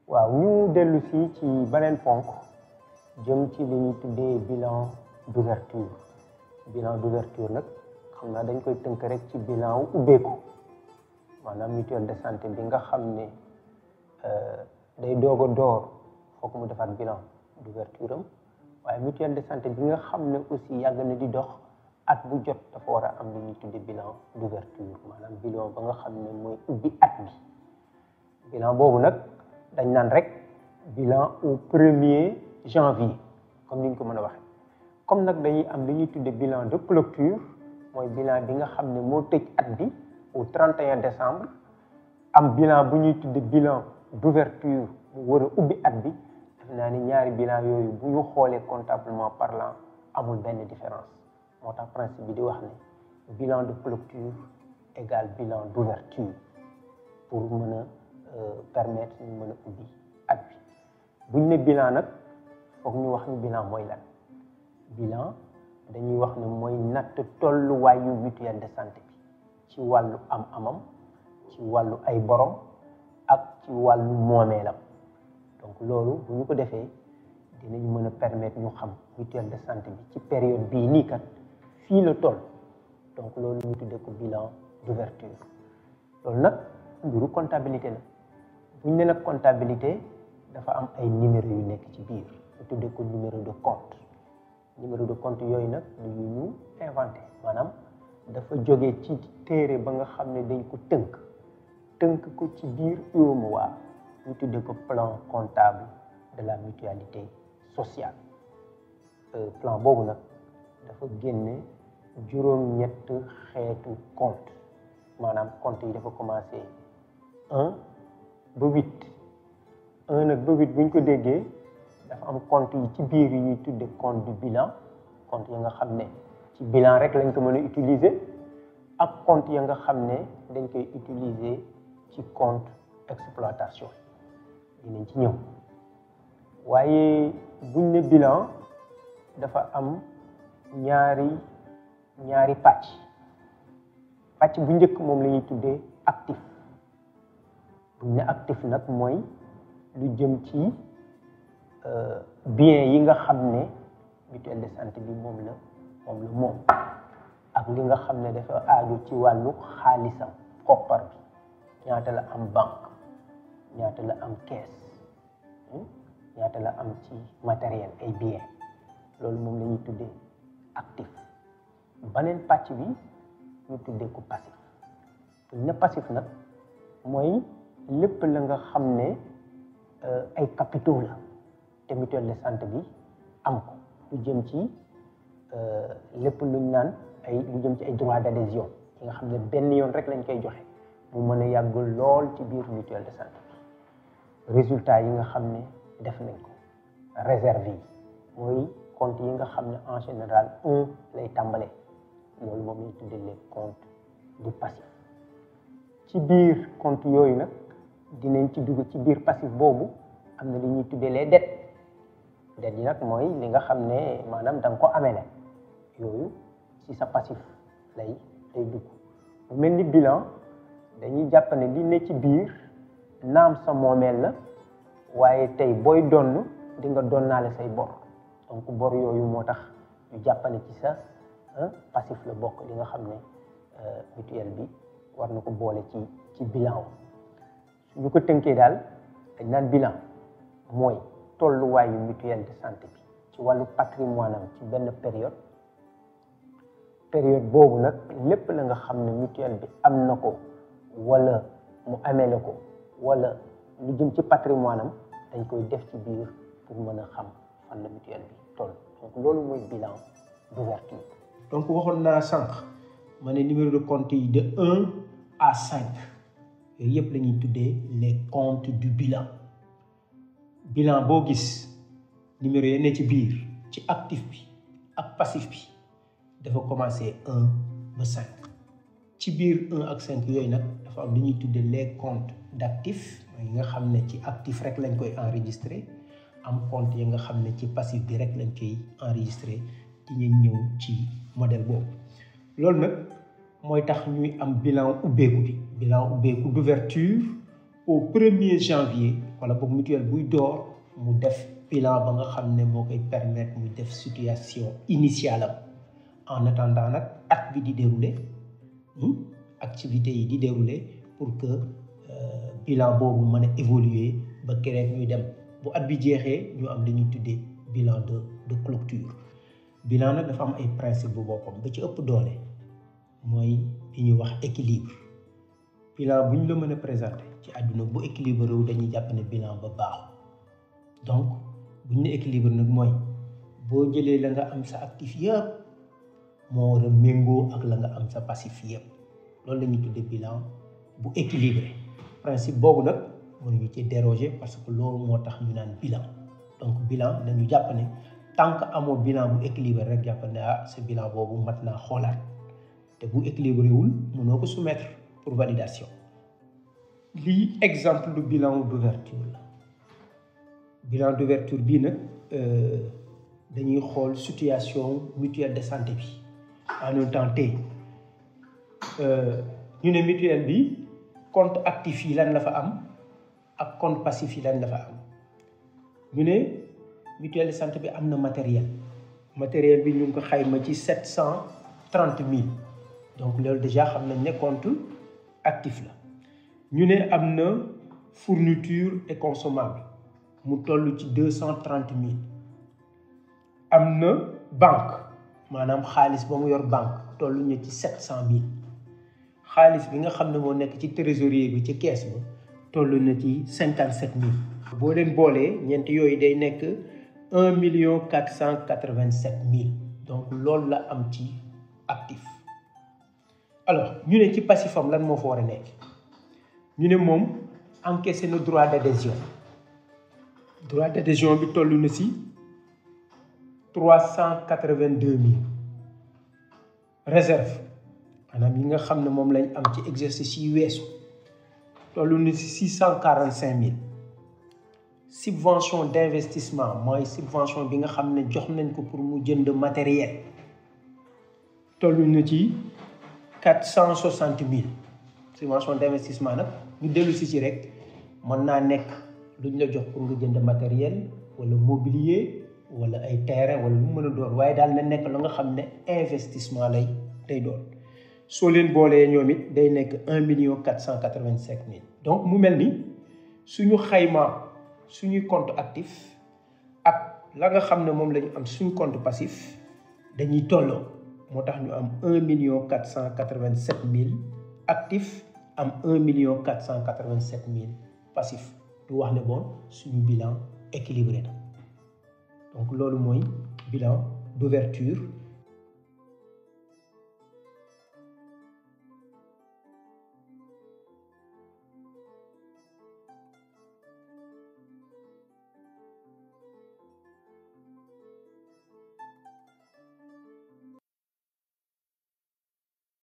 waaw ñu dellu si ci beneen ponk jëm ci li ñuy tuddee bilan d'ouverture nag xam naa dañ koy tënk rek ci bilan wu ubbeeku maanaam mutuelle de santé bi nga xam ne day doog a door foog mu defaat bilan d'ouverture am waaye mutuelle de santé bi nga xam ne aussi yàgg na di dox at bu jot dafa war a am li ñuy tuddee bilan d'ouverture maanaam bilan ba nga xam ne mooy ubbi at bi bilan boobu nag dañ naan rek bilan au 1er janvier comme ni ñu ko mën a waxee comme nag dañuy am li ñuy tuddee bilan de clôture mooy bilan bi nga xam ne moo tëj at bi au 31 décembre am bilan bu ñuy tuddee bilan d'ouverture mu war a ubbi at bi def naa ni ñaari bilan yooyu bu ñu xoolee comptablement parlant amul benn différence moo tax principe bi di wax ne bilan de clôture égale bilan d'ouverture pour mën a permettre ñu mën a ubbi at bi buñ ne bilan nag foog ñu wax ni bilan mooy lan bilan dañuy wax ne mooy natt tolluwaayu mutuelle de santé bi ci wàllu am-amam ci wàllu ay borom ak ci wàllu moomeelam donc loolu bu ñu ko defee dinañ mën a permettre ñu xam mutuelle de santé bi ci période bii nii kat fii la toll donc loolu ñu tuddee ko bilan d'ouverture loolu nag mbiru comptabilité la bu ñu ne nag comptabilité dafa am ay numéro yu nekk ci biir ñu tuddee ko numéro de compte yooyu nag du ñu inventé maanaam dafa jóge ci téere ba nga xam ne dañ ko tënk ko ci biir UEMOA ñu tuddee ko plan comptable de la mutualité sociale plan boobu nag dafa génne juróom-ñett xeetu compte maanaam compte yi dafa commencé 1 ba 8 1 nag ba 8 bu ñu ko déggee dafa am compte yi ci biir yi ñuy tudde compte du bilan compte yi nga xam ne ci bilan rek lañ ko mën a utiliser ak compte yi nga xam ne dañ koy utiliser ci compte exploitation dinañ ci ñëw waaye buñ ne bilan dafa am ñaari pàcc bu njëkk moom la ñuy tuddee actif buñ ne actif nag mooy lu jëm ci bien yi nga xam ne mutuelle de santé bi moom la ak li nga xam ne dafa aaju ci wàllu xaalisam koppar bi ñaata la am banque ñaata la am caisse ñaata la am ci matériel ay bien loolu moom la ñuy tuddee actif beneen pàcc bi ñu tuddee ko passif buñ ne passif nag mooy lépp la nga xam ne ay capitaux la te mutuelle de santé bi am ko lu jëm ci lépp luñ naan lu jëm ci ay droits d'adhésion yi nga xam ne benn yoon rek lañ koy joxe mu mën a yàgg lool ci biir mutuelle de santé bi résultat yi nga xam ne def nañ ko réserve yi mooy compte yi nga xam ne en général 1 lay tàmbalee loolu moom lañ tuddee les comptes du passif ci biir compte yooyu nag dinañ ci dugg ci biir passif boobu am na li ñuy tuddee les dettes yi nag mooy li nga xam ne maanaam da nga ko amele yooyu ci sa passif lay dugg bu mel ni bilan dañuy jàpp ne li ne ci biir naam sa moomeel la waaye tey booy donn di nga donnaale say bor donc bor yooyu moo tax ñu jàpp ne ci sa passif la bokk li nga xam ne mutuelle bi war na ko boole ci bilan su ñu ko tënkee daal dañ naan bilan mooy tolluwaayu mutuelle de santé bi ci wàllu patrimoine am ci benn période boobu nag lépp la nga xam ne mutuelle bi am na ko wala mu amee la ko wala lu jëm ci patrimoine am dañ koy def ci biir pour mën a xam fan la mutuelle bi toll donc loolu mooy bilan d'ouverture. donc waxoon naa sànq ma ne numéro de compte yi de 1 à 5 yooyu yëpp la ñuy tuddee les comptes du bilan boo gis numéro yi ne ci biir ci actif bi ak passif bi dafa commencé 1 ba 5 ci biir 1 ak 5 yooyu nag dafa am li ñuy tuddee les comptes d'actifs yi nga xam ne ci actif rek lañ koy enregistré am compte yi nga xam ne ci passif bi rek lañ koy enregistré di ñëw ci modèle boobu loolu nag mooy tax ñuy am bilan ubbeeku bi bilan ubbeeku d'ouverture au 1er janvier wala boog mutuelle buy door mu def bilan ba nga xam ne moo koy permettre mu def situation initiale am en attendant nag at bi di dérouler activités yi di dérouler pour que bilan boobu mën a évoluer ba keroog ñuy dem bu at bi jeexee ñu am dañuy tuddee bilan de clôture bilan nag dafa am ay principe bu boppam ba ci ëpp doole mooy li ñuy wax équilibre bilan bu ñu la mën a présenter ci àdduna bu équilibre réew dañuy jàpp ne bilan ba baaxul donc bu ñu ne équilibre nag mooy boo jëlee la nga am sa actif yëpp moo war a méngoo ak la nga am sa passif yëpp loolu la ñuy tuddee bilan bu équilibré principe boobu nag mënuñu ci déroger parce que loolu moo tax ñu naan bilan donc bilan dañu jàpp ne tant que amoo bilan bu équilibré rek jàpp ne ce bilan boobu mat naa xoolaat te bu équilibré wul mënoo ko soumettre pour validation lii exemple du bilan d'ouverture la bilan d'ouverture bii nag dañuy xool situation mutuelle de santé bi en un temps T ñu ne mutuelle bi compte actif yi lan la fa am ak compte passif yi lan la fa am ñu ne mutuelle de santé bi am na matériel bi ñu ngi ko xayma ci 730 000 donc loolu déjà xam nañ ne compte actif la ñu ne am na fourniture et consommable mu toll ci 230 000 am na banque maanaam xaalis ba mu yor banque toll na ci 700 000 xaalis bi nga xam ne moo nekk ci trésorier bi ci caisse ba toll na ci 57 000 boo leen boolee ñeent yooyu day nekk 1 487 000 donc loolu la am ci actif alors ñu ne ci passif am lan moo fa war a nekk ñu ne moom encaissé na droit d'adhésion bi toll na ci 382 000 réserve maanaam yi nga xam ne moom lañ am ci exercice yi weesu toll na ci 645 000 subvention d'investissement mooy subvention bi nga xam ne jox nañ ko pour mu jënd matériel toll na ci 460 000 subvention d'investissement nag ñu dellu si rek mën naa nekk luñ la jox pour nga jënd matériel wala mobilier wala ay terrain wala lu mën a doon waaye daal na nekk la nga xam ne investissement day doon soo leen boolee ñoom it day nekk 1 487 000 donc mu mel ni suñu xayma suñuy compte actif ak la nga xam ne moom la ñu am suñu compte passif dañuy tolloo moo tax ñu am 1 487 000 actif am 1 487 000 passif du wax ne bon suñu bilan équilibré na donc loolu mooy bilan d'ouverture